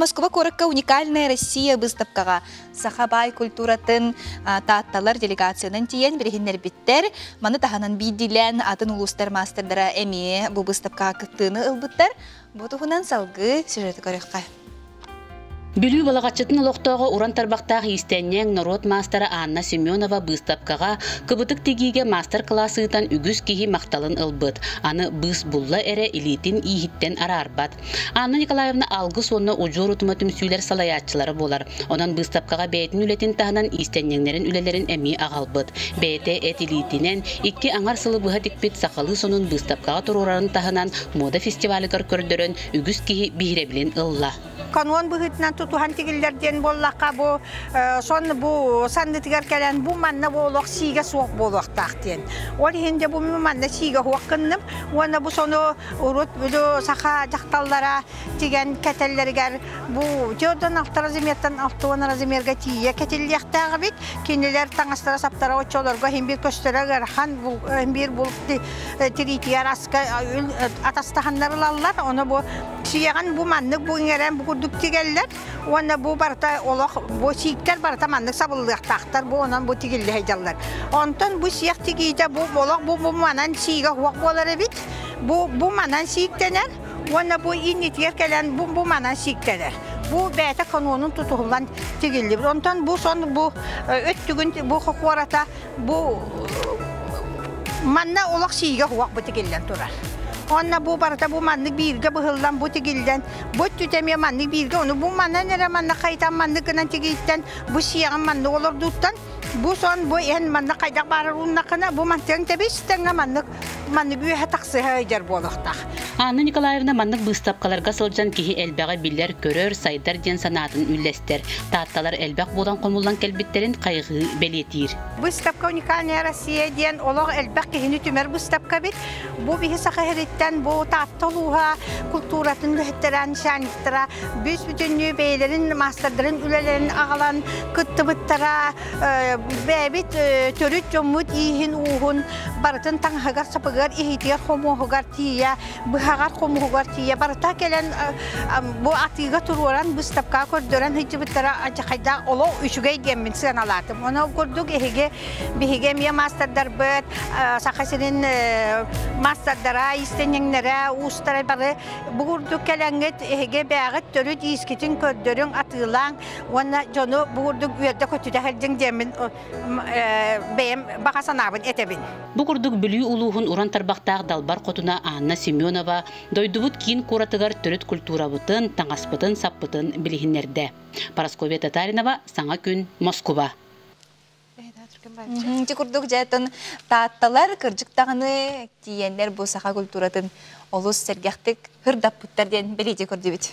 Москва куоракка «Уникальная Россия» быыстапкаҕа саха баай культуратын таатталар делегациянан тиийэн билиһиннэрбиттэр. Маны таһынан биирдиилээн атын улуустар маастардара эмиэ бу быыстапкаҕа кыттыыны ылбыттар. Бу туһунан салгыы сюжеты көрүөххэ. Бүлүү Балаҕаччытын олохтооҕо уран тарбахтаах иистэнньэҥ, норуот маастара Анна Семенова быыстапкаҕа кыбытык тигиигэ маастар-кылаас ыытан үгүс киһи махталын ылбыт. Аны быыс булла эрэ илиитин ииһиттэн араарбат. Анна Николаевна Алгыс уонна Удьуор утума түмсүүлэр салайааччылара буолар. Онон быыстапкаҕа бэйэтин үлэтин таһынан иистэнньэҥнэрин үлэлэрин эмиэ аҕалбыт. Бэйэтэ эт илиитинэн икки аҥар сылы быһа тикпит сахалыы сонун быыстапкаҕа туруорарын таһынан муода фестивалыгар көрдөрөн үгүс киһи биһирэбилин ылла. Канон быһыытынан тутуһан тигиллэр диэн буоллахха, бу сон бу саннытыгар кэлэн бу манна бу олох сиигэ суох буолуохтаах диэн. Ол иһин дьэ бу манна сиигэ суох гынным. Уонна бу сону урут бу саха дьахталлара тигэн кэтэллэригэр бу төрдөн алта размертан 60 размерга тиийэ кэтиллиэхтээх эбит. Кинилэр таҥастара саптара оччолорго иһин биир көстөрө ыарахан, иһин биир бул тириитигэр аска атастаһаннар ылаллар. Ону бу сиэҕин бу маннык бу иҥэрэн бу курдук тигэллэр. Уонна бу барыта олох бу сииктэр барыта маннык сабыллыахтаахтар, бу онон бу тигиллэ сылдьаллар. Онтон бу сиэх тигиитэ бу олох бу бу манан сиигэ уох буолар эбит. Бу бу манан сииктэнэр уонна бу иннитигэр кэлэн бу бу манан сииктэнэр. Бу бэйэтэ канонун тутуһуллан тигиллибит. Онтон бу сон бу өттүгүн бу хокуората бу манна олох сиигэ уох бу тигиллэн турар. Онно бу барыта бу маннык бииргэ быһыллан бу тигиллэн бу өттүтэ эмиэ маннык бииргэ ону бу манан эрэ манна хайтан маннык гынан тигииттэн бу сиэҕин маннык олордууттан бу сон бу эн манна хайдах баарар ууннаххына бу мантыаҥ тэбис тэҥҥэ маннык маннык үөһэ тахсыһа ыйдьар буолуохтаах. Анна Николаевна маннык быыстапкаларга сылдьан киһи элбэҕи билэр, көрөр, сайдар диэн санаатын үллэстэр. Таатталар элбэх буолан хомуллан кэлбиттэрин хайҕыы бэлиэтиир. Выставка «Уникальная Россия» диэн олох элбэх киһини түмэр быыстапка эбит. Бу биһи Саха сириттэн бу Таатта улууһа култууратын үлэһиттэрэ, начальниктара бүс бүтүннүү бэйэлэрин маастардарын үлэлэрин аҕалан кыттыбыттара, бэйэбит төрүт дьоммут ииһин-ууһун барытын таҥаһыгар-сапыгар, иһитигэр-хомуоһугар тиийэ, быһаҕар хомуһугар тиийэ барыта кэлэн бу атыыга туруоран быыстапкаҕа көрдөрөн сылдьыбыттара алдьархайдаах олох үчүгэй диэммин сыаналаатым. Ону курдук эһиги биһиги эмиэ маастардарбыт Саха сирин маастардара, иистэнньэҥнэрэ, уустара бары бу курдук кэлэҥҥит эһиги бэйэҕит төрүт иискитин көрдөрүҥ, атыылааҥ уонна дьону бу курдук үөрдэ-көтүтэ сылдьыҥ диэммин бэйэм баҕа санаабын этэбин. Бу курдук Бүлүү улууһун уран тарбахтаах далбар хотуна Анна Семенова дойдубут киин куоратыгар төрүт культурабытын, таҥаспытын-саппытын билиһиннэрдэ. Парасковья Татаринова, Саҥа күн, Москуба. Ити курдук дьэ таатталар кырдьык даҕаны тиийэннэр бу саха культуратын олус сэргэхтик һырдаппыттар диэн бэлиэтии көрдүбүт.